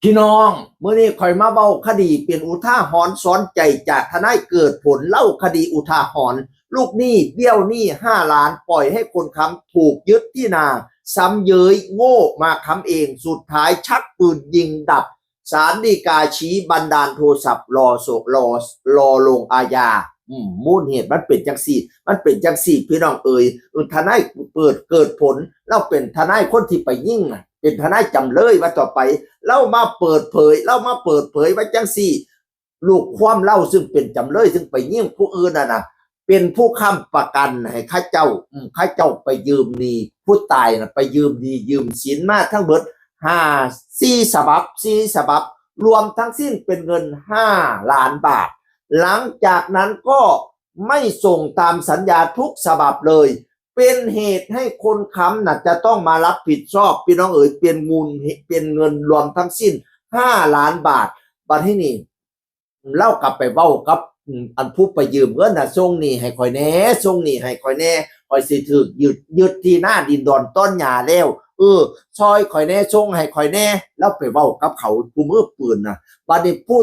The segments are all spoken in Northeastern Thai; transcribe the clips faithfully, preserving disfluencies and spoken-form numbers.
พี่น้อง มื้อนี้ข้อยมาเว้าคดีเป็นอุทาหรณ์สอนใจจากทนายเกิดผล เล่าคดีอุทาหรณ์ ลูกหนี้เบี้ยวหนี้ห้าล้าน ปล่อยให้คนค้ำถูกยึดที่นา ซ้ำเย้ยโง่มาค้ำเอง สุดท้ายชักปืนยิงดับ ศาลฎีกาชี้บันดาลโทสะ รอโส รอ รอลงอาญา อืม มูลเหตุมันเป็นจังซี่ มันเป็นจังซี่ พี่น้องเอ๋ย เออ ทนายเปิด เกิดผล เล่าเป็นทนายคนที่ไปยิงน่ะ เป็นทนายจำเลยว่าต่อไป เล่ามาเปิดเผย เล่ามาเปิดเผยว่าจังซี่ ลูกความเล่าซึ่งเป็นจำเลยซึ่งไปยิงผู้อื่นน่ะนะ เป็นผู้ค้ำประกันให้เขาเจ้า อืม เขาเจ้าไปยืมหนี้ ผู้ตายน่ะไปยืมหนี้ยืมสินมาทั้งเบิดห้า สี่ฉบับ สี่ฉบับ รวมทั้งสิ้นเป็นเงินห้าล้านบาท หลังจากนั้นก็ไม่ส่งตามสัญญาทุกฉบับเลย เป็นเหตุให้คนค้ำน่ะจะต้องมารับผิดชอบ พี่น้องเอ๋ย เป็นมูล เป็นเงินรวมทั้งสิ้นห้าล้านบาท บัดนี้นี่ เล่ากลับไปเว้ากับ อืม อันผู้ไปยืมเงินน่ะ ส่งหนี้ให้ข้อยแหน่ ส่งหนี้ให้ข้อยแหน่ ข้อยสิถูกยึด ยึดที่นาดินดอนต้นหญ้าแล้ว เออ ซอยข้อยแหน่ ส่งให้ข้อยแหน่ เล่าไปเว้ากับเขาผู้มือปืนน่ะ บัดนี้ผู้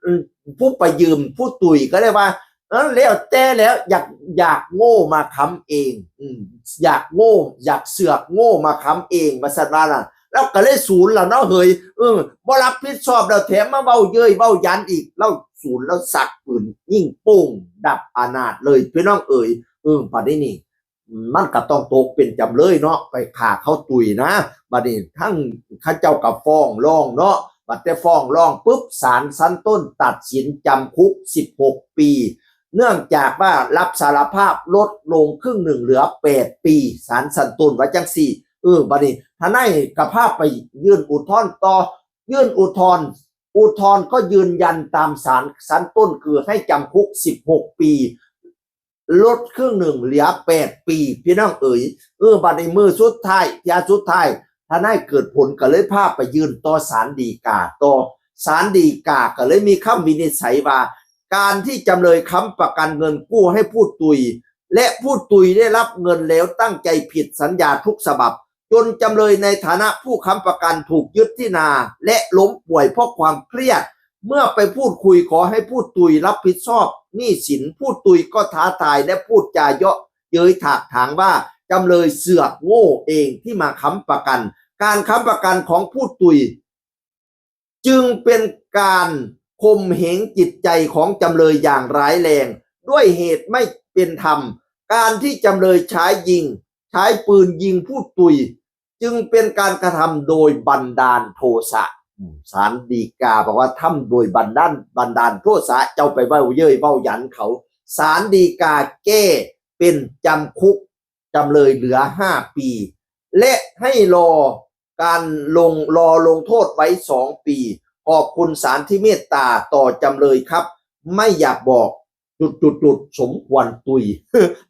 อืม ผู้ไปยืม ผู้ตุ้ยก็เลยว่า เออ แล้วแต่แล้ว อยาก อยากโง่มาค้ำเอง อืม อยากโง่ อยากเสือกโง่มาค้ำเอง ว่าซั่นว่าน่ะ แล้วก็เลยสูนแล้วเนาะเฮ้ย เออ บ่รับผิดชอบแล้ว แถมมาเว้าเย้ยเว้าหยันอีก แล้วสูนแล้วสักปืนยิงโป้งดับอนาถเลย พี่น้องเอ๋ย เออ บัดนี้นี่ มันก็ต้องตกเป็นจำเลยเนาะ ไปฆ่าเขาตุ้ยนะ บัดนี้ทั้งเขาเจ้าก็ฟ้องร้องเนาะ บัดแต่ฟ้องร้องปุ๊บ ศาลชั้นต้นตัดสินจำคุกสิบหกปี เนื่องจากว่ารับสารภาพลดลงครึ่งหนึ่งเหลือแปดปี ศาลชั้นต้นว่าจังซี่ เออ บัดนี้ทนายก็พาไปยื่นอุทธรณ์ต่อ ยื่นอุทธรณ์ อุทธรณ์ก็ยืนยันตามศาลชั้นต้นคือให้จำคุกสิบหกปี ลดครึ่งหนึ่งเหลือแปดปี พี่น้องเอ๋ย เออ บัดนี้มื้อสุดท้าย เทื่อสุดท้าย ทนายเกิดผลก็เลยพาไปยื่นต่อศาลฎีกาต่อ ศาลฎีกาก็เลยมีคำวินิจฉัยว่า การที่จำเลยค้ำประกันเงินกู้ให้ผู้ตุ้ย และผู้ตุ้ยได้รับเงินแล้วตั้งใจผิดสัญญาทุกฉบับ จนจำเลยในฐานะผู้ค้ำประกันถูกยึดที่นา และล้มป่วยเพราะความเครียด เมื่อไปพูดคุยขอให้ผู้ตุ้ยรับผิดชอบหนี้สิน ผู้ตุ้ยก็ท้าทายและพูดจาเยาะเย้ยถากถางว่าจำเลยเสือกโง่เองที่มาค้ำประกัน การค้ำประกันของผู้ตุ้ย จึงเป็นการข่มเหงจิตใจของจำเลยอย่างร้ายแรง ด้วยเหตุไม่เป็นธรรม การที่จำเลยใช้ยิง ใช้ปืนยิงผู้ตุ้ย จึงเป็นการกระทำโดยบันดาลโทสะ อืม ศาลฎีกาบอกว่าทำโดยบันดาล บันดาลโทสะ เจ้าไปเว้าเย้ยเว้าหยันเขา ศาลฎีกาแก้เป็นจำคุกจำเลยเหลือห้าปี และให้รอการลง รอลงโทษไว้สองปี ขอบคุณศาลที่เมตตาต่อจำเลยครับ ไม่อยากบอก จุดจุดจุดสมควรตุย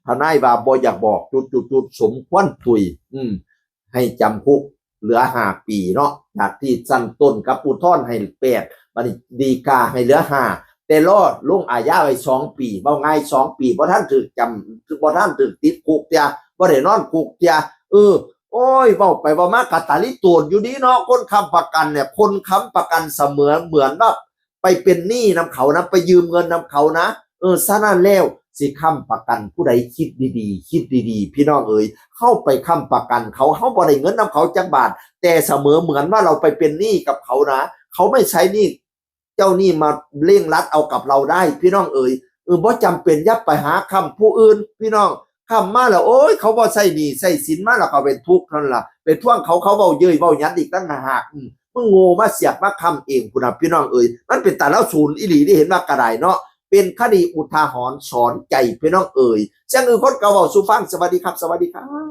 ทนายว่าบ่อยากบอก จุดจุดจุดสมควรตุย อืม ให้จำคุกเหลือห้าปีเนาะ จากที่ชั้นต้นกับอุทธรณ์ให้แปด บัดนี้ฎีกาให้เหลือห้า แต่รอลงอาญาไว้สองปี เว้าง่ายสองปี บ่ทันถูกจำ บ่ทันถูกติดคุกเทื่อ บ่ได้นอนคุกเทื่อ เออ โอ้ย เว้าไปเว้ามากะตาลิโตนอยู่ดีเนาะ คนค้ำประกันเนี่ย คนค้ำประกันเสมือนเหมือนว่าไปเป็นหนี้นำเขานะ ไปยืมเงินนำเขานะ เออ ฉะนั้นแล้ว สิค้ำประกันผู้ใด คิดดีๆ คิดดีๆ พี่น้องเอ๋ย เฮาไปค้ำประกันเขา เฮาบ่ได้เงินนำเขาจักบาท แต่เสมือนเหมือนว่าเราไปเป็นหนี้กับเขานะ เขาไม่ใช้หนี้เจ้าหนี้มาเร่งรัดเอากับเราได้ พี่น้องเอ๋ย เออ บ่จำเป็นอย่าไปหาค้ำผู้อื่น พี่น้อง ค้ำมาแล้ว โอ้ย เขาบ่ใช้หนี้ใช้สินมาแล้วก็เป็นทุกข์เท่านั้นล่ะ ไปทวงเขา เขาเว้าเย้ยเว้าหยันอีกต่างหาก อืม มึงโง่มาเสียกมาค้ำเองพุ้นน่ะ พี่น้องเอ๋ย มันเป็นตาลาวสูนอีหลีเด้ เห็นว่ากะได้เนาะ เป็นคดีอุทาหรณ์สอนใจ พี่น้องเอ๋ย เสียงอื่นคนเก่าเว้าสู่ฟัง สวัสดีครับ สวัสดีครับ